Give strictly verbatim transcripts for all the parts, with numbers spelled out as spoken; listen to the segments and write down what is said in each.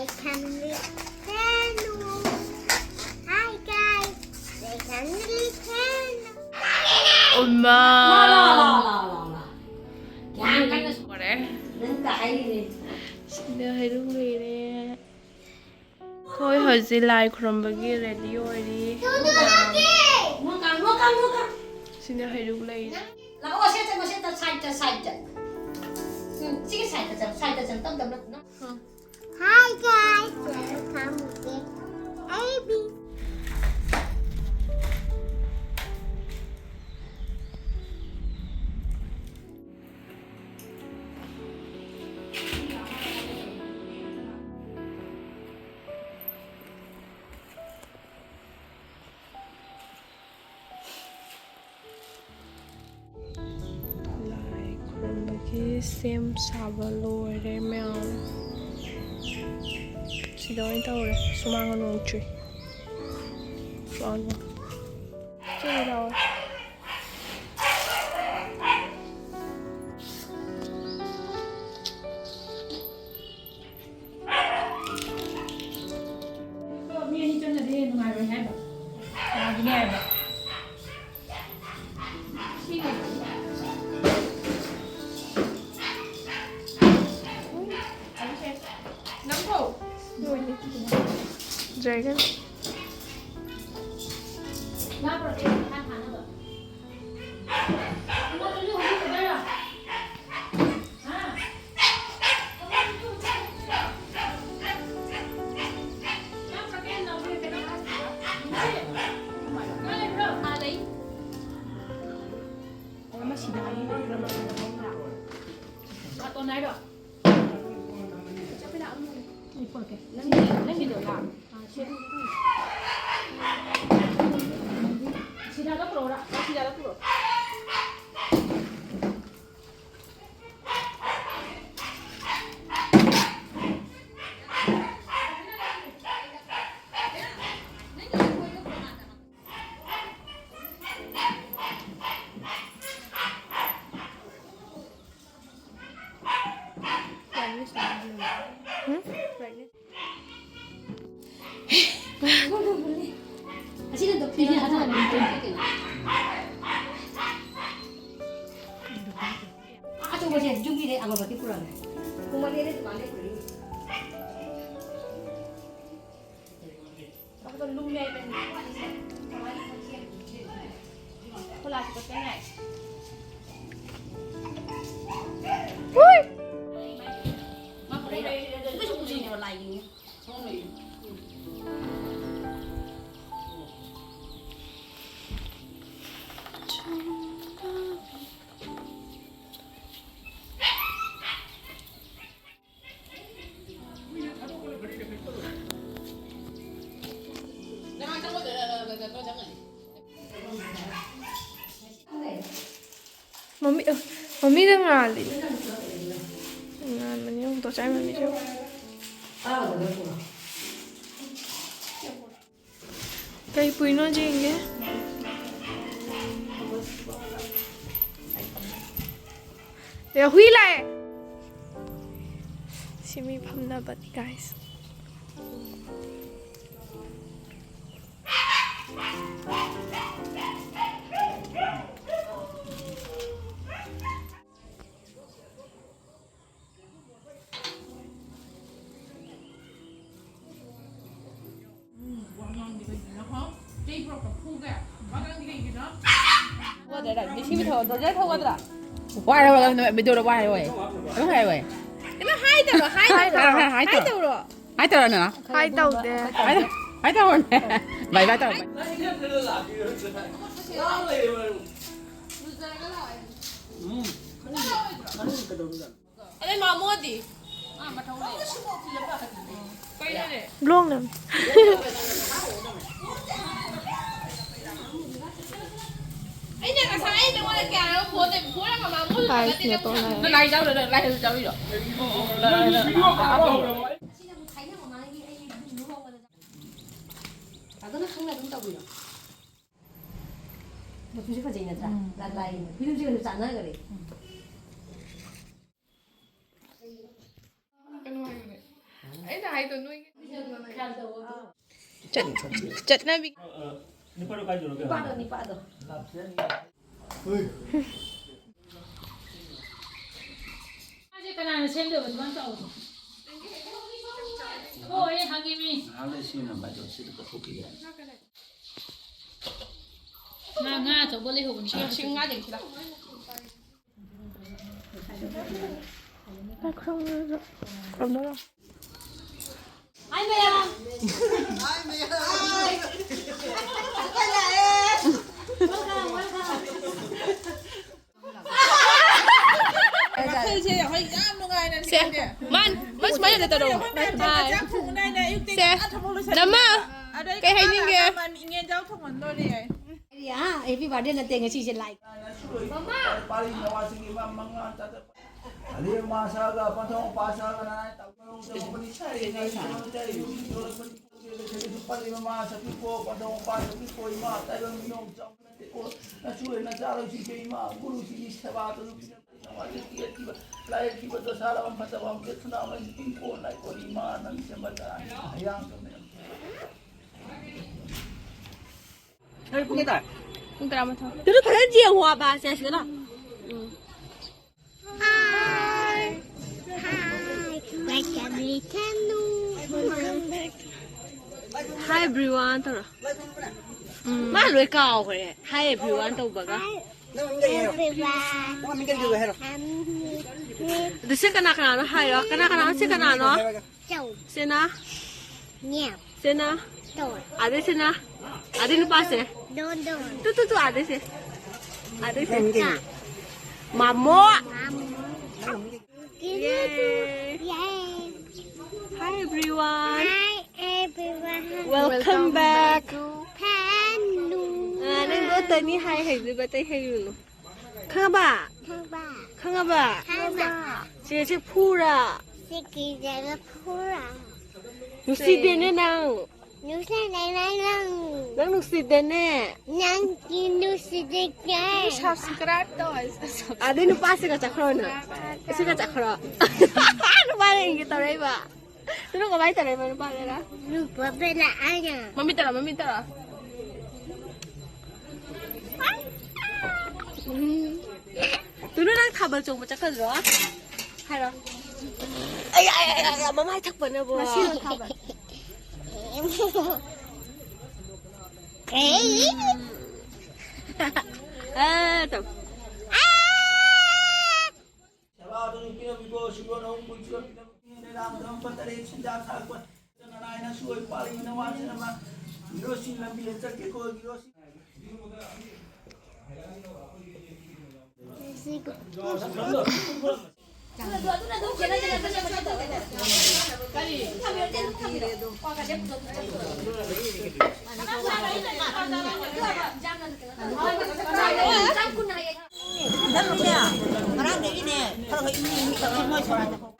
Family channel. Hi guys, welcome to the channel. ꯑꯣꯃꯥ꯫ ꯌꯥꯝ ꯀꯟꯅ ꯁꯣꯔꯦ꯫ ꯅꯪ ꯇꯥꯛꯏꯅꯦ꯫ ꯁꯤꯗ ꯍꯩꯔꯨꯛ ꯂꯩꯔꯦ꯫ ꯑꯩꯈꯣꯏ ꯍꯧꯖꯤꯛ ꯂꯥꯏ ꯈꯨꯔꯨꯝꯕꯒꯤ ꯔꯦꯗꯤ ꯑꯣꯏꯔꯤ꯫ ꯁꯤꯗ ꯍꯩꯔꯨꯛ ꯂꯩꯔꯦ꯫ ꯂꯥꯛꯑꯣ, ꯁꯦ ꯆꯪꯉꯣ, ꯁꯦ ꯁꯥꯏꯗ, ꯁꯥꯏꯗ꯫ ꯎꯝ, ꯁꯤꯒꯤ ꯁꯥꯏꯗ ꯆꯪꯉꯣ, ꯁꯥꯏꯗ ꯆꯪꯉꯣ, ꯇꯞ ꯇꯞꯅ꯫ Hi guys, welcome to A B. ꯂꯥꯏ ꯈꯨꯔꯨꯝꯕꯒꯤ ꯁꯦꯝ ꯁꯥꯕ ꯂꯣꯏꯔꯦ ꯃꯌꯥꯝ꯫ ꯁꯤꯗ ꯑꯣꯏꯅ ꯇꯧꯔꯦ꯫ ꯁꯨꯃꯥꯡ ꯅꯣꯡ ꯆꯨꯏ꯫ ꯁꯨꯃꯥꯡ ꯅꯣꯡ꯫ ꯆꯨꯏ ꯂꯥꯎ꯫ ꯃꯤ ꯑꯅꯤ ꯆꯪꯅꯗꯤ ꯅꯨꯡꯉꯥꯏꯔꯣꯏ ꯍꯥꯏꯕ꯫ ꯌꯥꯒꯤꯅꯦ ꯍꯥꯏꯕ꯫ ꯁꯤꯅꯦ꯫ ꯅꯪ ꯀꯧ꯫ ꯂꯣꯏꯔꯦ꯫ ꯗ꯭ꯔꯦꯒꯟ꯫ ꯂꯥꯛꯄ꯭ꯔꯣ? ꯊꯥ ꯊꯥꯅꯕ꯫ ꯅꯪꯒꯤꯗꯣ ꯂꯥꯛ꯫ ꯁꯤꯗꯥꯗ ꯄꯨꯔꯛꯑꯣꯔꯥ? ꯁꯤꯗꯥꯗ ꯄꯨꯔꯛꯑꯣ꯫ ꯑꯆꯧꯕꯁꯦ ꯌꯨꯝꯒꯤꯅꯦ ꯑꯒꯔꯕꯠꯇꯤ ꯄꯨꯔꯛꯑꯒꯦ꯫ ꯄꯨꯃꯜꯂꯦꯅꯦ ꯗꯨꯀꯥꯟꯗꯩ ꯄꯨꯔꯛꯏꯅꯦ꯫ ꯑꯗꯣ ꯂꯨꯝꯃꯦ ꯍꯥꯏꯕꯅꯤ꯫ ꯈꯣꯂꯥꯁꯨ ꯀꯠꯄ ꯌꯥꯏ꯫ ꯃꯥ ꯄꯨꯔꯛꯏꯔꯣ? ꯀꯩꯁꯨ ꯄꯨꯁꯤꯟꯗ꯭ꯔꯣ ꯂꯥꯏꯒꯤ? ꯃꯃꯤ, ꯑ, ꯃꯃꯤꯗ ꯉꯥꯜꯂꯤ꯫ ꯉꯥꯟꯕꯅꯤ, ꯌꯦꯡꯉꯨ, ꯇꯣꯆꯥꯏ ꯃꯃꯤꯁꯨ꯫ ꯀꯩ ꯄꯨꯏꯅꯣ ꯌꯦꯡꯒꯦ꯫ ꯑꯦ, ꯍꯨꯏ ꯂꯥꯛꯑꯦ꯫ ꯁꯤ ꯃꯤ ꯐꯝꯅꯕꯅꯤ, guys꯫ ꯋꯥꯏ ꯍꯥꯏ ꯋꯥꯏ, ꯅꯣꯏ video ꯗ ꯋꯥꯏ ꯍꯥꯏ ꯋꯥꯏ꯫ ꯑꯗꯨꯝ ꯍꯥꯏ ꯋꯥꯏ꯫ ꯀꯩꯅꯣ ꯍꯥꯏꯗꯕ, ꯍꯥꯏ ꯍꯥꯏ ꯇꯧꯔꯣ꯫ ꯍꯥꯏ ꯍꯥꯏ ꯍꯥꯏ ꯍꯥꯏ ꯇꯧꯔꯣ꯫ ꯇꯧꯔꯣ꯫ ꯍꯥꯏ ꯇꯧꯔꯣ ꯅꯪ꯫ ꯍꯥꯏ ꯇꯧꯗꯦ꯫ ꯍꯥꯏ ꯇꯧ-, ꯍꯥꯏ ꯇꯧꯔꯣ꯫ ꯕꯥꯏ ꯕꯥꯏ ꯇꯧꯔꯣ꯫ ꯑꯗꯩ ꯃꯥꯃꯣꯗꯤ? ꯀꯩꯅꯣꯅꯦ? ꯕ꯭ꯂꯣꯛꯅꯦ꯫ ꯑꯩꯅ ꯉꯁꯥꯏ ꯅꯉꯣꯟꯗ ꯀꯌꯥꯔꯛ ꯐꯣꯟ ꯇꯧ-, ꯐꯣꯟ ꯑꯃ ꯃꯥꯃꯣꯗ ꯍꯥꯏ, ꯇꯧꯔꯒ ꯅꯦꯠꯋꯥꯛ ꯅꯪ ꯂꯥꯏ ꯆꯥꯎꯔꯣ, ꯅꯪ ꯂꯥꯏ ꯆꯥꯎꯔꯣ꯫ ꯐꯖꯅ ꯈꯪꯅ ꯑꯗꯨꯝ ꯇꯧꯕꯤꯔꯣ꯫ ꯃꯆꯨꯁꯦ ꯐꯖꯩ ꯅꯠꯇ꯭ꯔꯥ? ꯎꯝ꯫ ꯂꯥꯏ-, ꯂꯥꯏ ꯐꯤꯂꯝꯁꯤꯒꯁꯨ ꯆꯥꯟꯅꯈ꯭ꯔꯦ꯫ ꯎꯝ꯫ ꯀꯩꯅꯣ ꯍꯥꯏꯕꯅꯦ꯫ ꯑꯩꯅ ꯍꯥꯏꯗꯣ ꯅꯣꯏꯒꯤ ꯆꯠ-, ꯆꯠꯅꯕꯤ꯫ ꯅꯨꯄꯥꯗꯣ ꯀꯥꯏ ꯇꯧꯔꯒꯦ? ꯅꯨꯄꯥꯗꯣ, ꯅꯨꯄꯥꯗꯣ꯫ ꯃꯥꯁꯦ ꯀꯅꯥꯅ ꯁꯦꯝꯗꯣꯏꯕ? ꯑꯗꯨꯃꯥꯏꯅ ꯇꯧꯕꯗꯣ꯫ ꯍꯣꯏ, ꯍꯪꯉꯤ ꯃꯤ꯫ ꯉꯥꯏꯍꯥꯛ ꯂꯩ ꯁꯤ ꯅꯝꯕꯔꯗꯣ ꯁꯤꯗ ꯀꯛꯊꯣꯛꯈꯤꯒꯦ꯫ ꯉꯥ, ꯉꯥ ꯑꯆꯧꯕ ꯂꯩꯍꯧꯕꯅꯤ꯫ ꯁꯤ, ꯁꯤ ꯉꯥ ꯂꯩꯁꯤꯗ꯫ ꯉꯥꯏꯈꯣ, ꯉꯥꯏꯈꯣ꯫ ꯀꯝꯗꯧꯔꯦ? Hi, Maya. Hi, Maya. Hi. Welcome, welcome. ꯋꯥꯈꯜꯁꯦ ꯍꯣꯏ ꯌꯥꯝ ꯅꯨꯡꯉꯥꯏꯅ ꯁꯦ, ꯂꯩꯅꯦ꯫ ꯃꯥꯟ, ꯃꯥ ꯁꯨꯃꯥꯏꯅ ꯇꯧꯔꯣ꯫ ꯍꯣꯏ, ꯃꯥ ꯍꯥꯏ꯫ ꯆꯥꯛ ꯊꯣꯡꯉꯨꯅꯦ ꯍꯥꯏꯅ ꯑꯌꯨꯛꯇꯒꯤ ꯁꯦ, ꯉꯟꯇꯥ ꯊꯕꯛ ꯂꯣꯏꯁꯜꯂꯦ꯫ ꯅꯃ, ꯑꯗꯣ ꯑꯩ ꯀꯩ ꯍꯥꯏꯅꯤꯡꯒꯦ? ꯀꯥꯔꯛꯑꯒ ꯃꯥ ꯌꯦꯟꯖꯥꯡ ꯊꯣꯡꯍꯟꯗꯣꯔꯦ꯫ ꯍꯥꯏꯗꯤ, ꯑꯥ, happy birthday ꯅꯠꯇꯦ ꯉꯁꯤꯁꯦ, like꯫ ꯃꯃꯥ! ꯑꯗꯩ ꯃꯥ ꯁꯛꯑꯒ ꯄꯟꯊꯧ ꯃꯄꯥ ꯁꯛꯑꯒ ꯅꯥꯏ ꯇꯧꯕꯅꯤ꯫ ꯄꯜꯂꯤ ꯃꯃꯥ ꯁꯛꯄꯤꯀꯣ, ꯄꯟꯊꯧ ꯃꯄꯥ ꯁꯛꯄꯤꯀꯣ, ꯏꯃꯥ ꯇꯥꯏꯕꯪ ꯃꯤꯅꯣꯛ ꯆꯥꯎꯕ ꯅꯠꯇꯦꯀꯣ, ꯅꯁꯨ ꯍꯦꯟꯅ ꯆꯥꯔꯣꯏꯁꯤ ꯏꯕꯦꯝ ꯏꯃꯥ, ꯒꯨꯔꯨꯁꯤꯒꯤ ꯁꯦꯕꯥ ꯇꯧꯕꯤꯅꯕ, ꯅꯋꯥ ꯅꯨꯄꯤ ꯑꯊꯤꯕ, ꯂꯥꯏ ꯑꯊꯤꯕ, ꯗꯁꯥ ꯂꯥꯕꯝ ꯐꯠꯇꯕ ꯑꯃ ꯄꯦꯠꯊꯨꯅ ꯑꯃ ꯄꯤꯡꯀꯣ, ꯂꯥꯏꯀꯣ ꯏꯃꯥ, ꯅꯪ ꯁꯦꯝꯕ ꯇꯥꯔꯦ, ꯑꯌꯥꯝꯕ ꯃꯌꯥꯝ꯫ ꯄꯨꯡ ꯇꯔꯥ꯫ ꯄꯨꯡ ꯇꯔꯥꯃꯥꯊꯣꯏ꯫ ꯑꯗꯨ ꯐꯖꯅ ꯌꯦꯡꯉꯣ ꯍꯥꯏꯕ, ꯁꯦ, ꯁꯤꯗ ꯂꯥꯎ꯫ ꯎꯝ꯫ Hi. Hi. Welcome, welcome. Hi, everyone. ꯇꯧꯔꯣ꯫ ꯎꯝ꯫ ꯃꯥ ꯂꯣꯏ ꯀꯥꯎꯈ꯭ꯔꯦ꯫ Hi, everyone ꯇꯧꯕꯒ꯫ Hi, everyone. ꯑꯗꯨ ꯁꯤ ꯀꯅꯥ ꯀꯅꯥꯅꯣ ꯍꯥꯏꯔꯣ? ꯀꯅꯥ ꯀꯅꯥꯅꯣ? ꯁꯤ ꯀꯅꯥꯅꯣ? ꯆꯧ꯫ ꯁꯤꯅ? ꯅꯦꯝ꯫ ꯁꯤꯅ? ꯇꯣꯟ꯫ ꯑꯗꯩ ꯁꯤꯅ? ꯑꯗꯩ ꯅꯨꯄꯥꯁꯦ? ꯗꯣꯟ ꯗꯣꯟ꯫ ꯇꯨ, ꯇꯨ, ꯇꯨ, ꯑꯗꯩꯁꯦ? ꯑꯗꯩꯁꯦ? ꯀꯥ꯫ ꯃꯥꯃꯣ꯫ ꯃꯥꯃꯣ꯫ Yay. Yay. Hi, everyone. Hi, everyone. Welcome back. ꯐꯦꯟꯅꯨ꯫ ꯑ, ꯅꯪꯗꯣ ꯇꯅꯤ ꯍꯥꯏ ꯍꯩꯗꯣꯏꯕ, ꯑꯇꯩ ꯍꯩꯔꯨꯅꯨ꯫ ꯈꯪꯉꯕ? ꯈꯪꯕ꯫ ꯈꯪꯉꯕ? ꯈꯪꯕ꯫ ꯆꯦꯁꯦ ꯐꯨꯔꯥ? ꯁꯤꯀꯤꯖꯒ ꯐꯨꯔꯥ? ꯅꯨꯡꯁꯤꯗꯦꯅꯦ ꯅꯪ꯫ ꯅꯨꯡꯁꯤꯗꯦꯅꯦ ꯅꯪ꯫ ꯅꯪ ꯅꯨꯡꯁꯤꯗꯦꯅꯦ꯫ ꯅꯪꯒꯤ ꯅꯨꯡꯁꯤꯗꯦꯅꯦ꯫ Subscribe ꯇꯧ꯫ ꯑꯗꯩ ꯅꯨꯄꯥꯁꯤꯒ ꯆꯠꯈ꯭ꯔꯣ ꯅꯪ꯫ ꯁꯤꯒ ꯆꯠꯈ꯭ꯔꯣ꯫ ꯅꯨꯄꯥꯅ ꯏꯪꯒꯦ ꯇꯧꯔꯛꯏꯕ꯫ ꯅꯪ ꯀꯃꯥꯏꯅ ꯇꯧꯔꯛꯏꯕ ꯅꯨꯄꯥꯗꯨꯅ? ꯅꯨꯄꯥꯗꯨꯅ ꯑꯩꯅ꯫ ꯃꯃꯤꯠ ꯇꯧꯔꯣ, ꯃꯃꯤꯠ ꯇꯧꯔꯣ꯫ ꯎꯝ꯫ ꯇꯨꯂꯨ, ꯅꯪ ꯊꯥꯕꯜ ꯆꯣꯡꯕ ꯆꯠꯀꯗ꯭ꯔꯣ? ꯍꯥꯏꯔꯣ꯫ ꯑꯩ, ꯑꯩ, ꯑꯩ, ꯑꯩ, ꯃꯃꯥꯏ ꯊꯛꯄꯅꯕꯣ꯫ ꯉꯁꯤꯔꯣ ꯊꯥꯕꯜ? ꯑꯦ, ꯇꯧ꯫ ꯁꯦꯕꯥꯗꯨ ꯅꯨꯄꯤꯅ ꯄꯤꯕ ꯁꯤꯔꯣꯟ ꯑꯍꯨꯝ ꯀꯨꯟ ꯁꯤꯔꯣꯟ ꯄꯤꯅꯕ ꯂꯩꯔꯥꯡꯗ ꯂꯨꯄꯥ ꯇꯔꯦꯠ ꯁꯦꯟꯖꯥ ꯊꯥꯔꯛꯄ꯫ ꯅꯅꯥꯏꯅ ꯁꯣꯏ ꯄꯥꯜꯂꯤ ꯅꯋꯥꯁꯤꯅ ꯃꯥ ꯒꯤꯔꯣꯁꯤ ꯂꯝꯕꯤꯗ ꯆꯠꯀꯦꯀꯣ ꯒꯤꯔꯣꯁꯤ꯫ ꯅꯪꯅꯦ, ꯉꯔꯥꯡꯗꯒꯤꯅꯦ, ꯈꯔ ꯈꯔ ꯏꯪꯂꯤ ꯏꯪꯂꯤ ꯇꯧꯔꯦ, ꯃꯣꯏ ꯁꯣꯔꯥꯠꯇ ꯐꯥꯎ꯫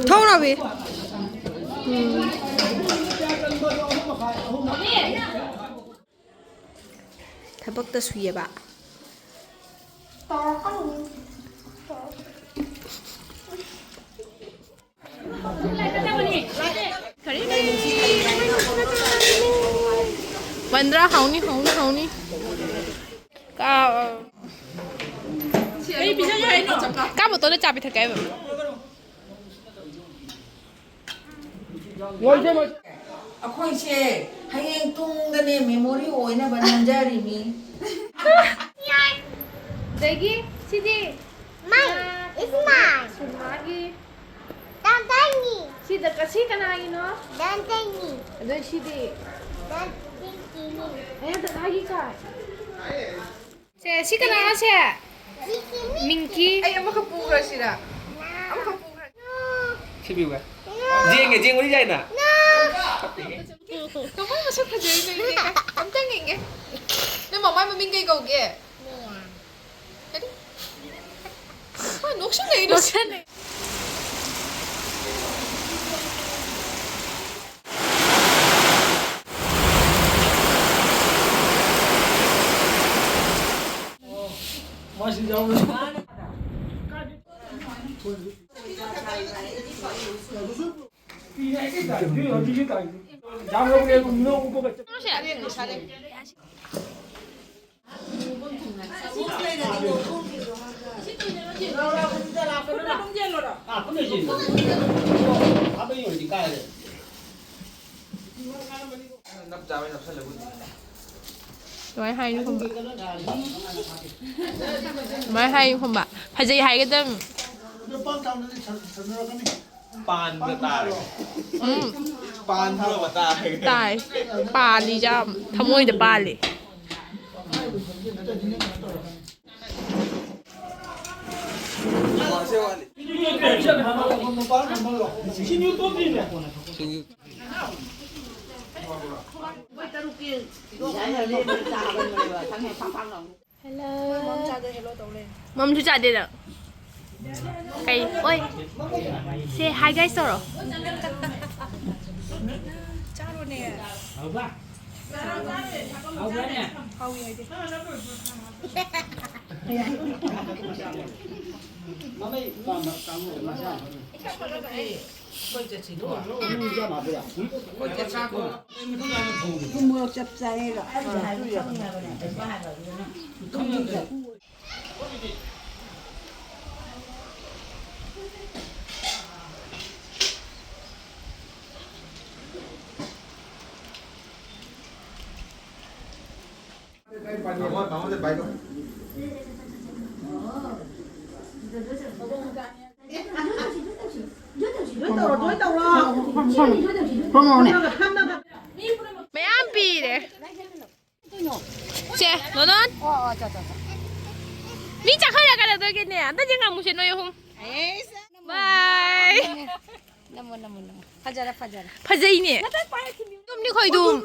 ꯊꯧꯔꯕꯤ꯫ ꯎꯝ꯫ ꯊꯕꯛꯇ ꯁꯨꯏꯌꯦꯕ꯫ ꯕꯟꯗ꯭ꯔꯥ ꯍꯥꯎꯅꯤ, ꯍꯥꯎꯅꯤ, ꯍꯥꯎꯅꯤ꯫ ꯀꯥ, ꯀꯥ ꯕꯣꯇꯜꯗ ꯆꯥ ꯄꯤꯊꯛꯀꯦ ꯍꯥꯏꯕ꯫ ꯑꯩꯈꯣꯏꯁꯦ ꯍꯌꯦꯡ ꯇꯨꯡꯗꯅꯦ memory ꯑꯣꯏꯅꯕ ꯅꯝꯖꯔꯤꯃꯤ꯫ ꯑꯗꯒꯤ ꯁꯤꯗꯤ mine, it's mine. ꯁꯨꯃꯥꯒꯤ꯫ ꯗꯥꯟꯇꯦꯒꯤ꯫ ꯁꯤꯗ ꯀ-, ꯁꯤ ꯀꯅꯥꯒꯤꯅꯣ? ꯗꯥꯟꯇꯦꯒꯤ꯫ ꯑꯗꯩ ꯁꯤꯗꯤ? ꯗꯥꯟꯇꯦꯒꯤꯅꯤ꯫ ꯑꯦ, ꯗꯗꯥꯒꯤ ꯀꯥꯏ? ꯁꯦ, ꯁꯤ ꯀꯅꯥꯅꯣ ꯁꯦ? ꯃꯤꯡꯀꯤ꯫ ꯑꯩ ꯑꯃꯈꯛ ꯄꯨꯈ꯭ꯔꯁꯤꯔ? ꯑꯃꯈꯛ ꯄꯨꯈ꯭ꯔ- ꯌꯦꯡꯉꯦ, ꯌꯦꯡꯉꯨꯅꯤ ꯌꯥꯏꯅ꯫ ꯀꯃꯥꯏ ꯃꯁꯛ ꯐꯖꯩꯅꯣ ꯏꯅꯦ? ꯑꯝꯇꯪ ꯌꯦꯡꯒꯦ꯫ ꯅꯪ ꯃꯃꯥꯏ ꯃꯃꯤꯡ ꯀꯩ ꯀꯧꯒꯦ? ꯀꯔꯤ? ꯍꯣꯏ, ꯅꯣꯛꯁꯟꯅꯩꯗꯣ꯫ ꯅꯣꯛꯁꯟꯅꯩ꯫ ꯑꯗꯨꯃꯥꯏꯅ ꯍꯥꯏꯅꯨ ꯈꯨꯝꯕ꯫ ꯑꯗꯨꯃꯥꯏꯅ ꯍꯥꯏꯅꯨ ꯈꯨꯝꯕ꯫ ꯐꯖꯩ ꯍꯥꯏꯒꯗꯕꯅꯤ꯫ ꯄꯥꯟꯕ ꯇꯥꯔꯦ꯫ ꯎꯝ꯫ ꯄꯥꯟꯕ ꯇꯥꯔꯦ꯫ ꯇꯥꯏ꯫ ꯄꯥꯜꯂꯤ ꯌꯥꯝ꯫ ꯊꯃꯣꯏꯗ ꯄꯥꯜꯂꯤ꯫ ꯍꯦꯜꯂꯣ꯫ ꯃꯝꯁꯨ ꯆꯥꯗꯦ ꯅꯪ꯫ ꯀꯩ? ꯑꯣꯏ꯫ ꯁꯦ hi guys ꯇꯧꯔꯣ꯫ ꯆꯥꯔꯣꯅꯦ꯫ ꯍꯥꯎꯕ꯭ꯔꯥꯅꯦ? ꯍꯥꯎꯕ꯭ꯔꯥꯅꯦ? ꯍꯥꯎꯏ ꯍꯥꯏꯗꯤ꯫ ꯊꯨꯝ ꯃꯣꯔꯣꯛ ꯆꯞ ꯆꯥꯏꯌꯦꯕ꯫ ꯃꯌꯥꯝ ꯄꯤꯔꯦ꯫ ꯁꯦ, ꯅꯣꯅꯣꯟ꯫ ꯃꯤ ꯆꯥꯈꯠꯂꯛꯀꯗꯣꯏꯒꯤꯅꯦ꯫ ꯑꯝꯇ ꯌꯦꯡꯉꯝꯃꯨꯁꯦ ꯅꯣꯏ ꯑꯍꯨꯝ꯫ ꯕꯥꯏ꯫ ꯐꯖꯔꯦ, ꯐꯖꯔꯦ꯫ ꯐꯖꯩꯅꯦ꯫ ꯑꯗꯨꯝꯅꯤ ꯈꯣꯏꯗꯨꯝ꯫